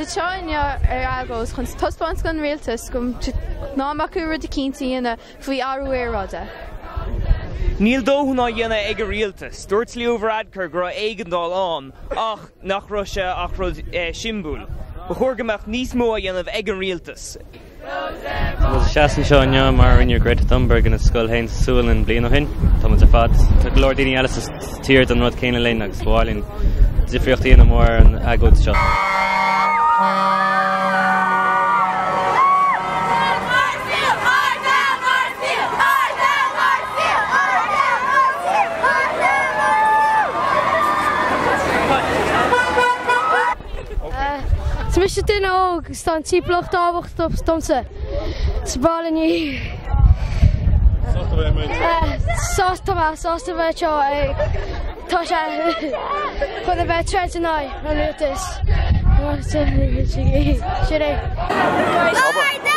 anseo inniu ar agóid chun taispeáint don rialtas go ná mbeadh acu rud eicínt a dhéanamh faoi athrú aeráide. Níl dóthain á dhéanamh ag an rialtas. Dúirt Leo Varadkar go raibh éigeandáil ann ach nach raibh sé ach rud simbúil. Ba chóir go mbeadh níos mó á dhéanamh ag an rialtas. Tá muid ag seasamh anseo inniu mar a rinne Greta Thunberg ina scoil féin sa Sualainn bliain ó shin. Tá muid ar fad, tá go leor daoine eile sa tír ag déanamh an rud céanna linn agus ba mhaith linn difríocht a dhéanamh mór ar an agóid seo. Tá mise duine óg agus tá an timpeallacht tábhachtach domsa. Is breá linn í. Sásta bheith sásta bheith anseo ag tá sé chun a bheith troid in aghaidh an rialtais. Sin é.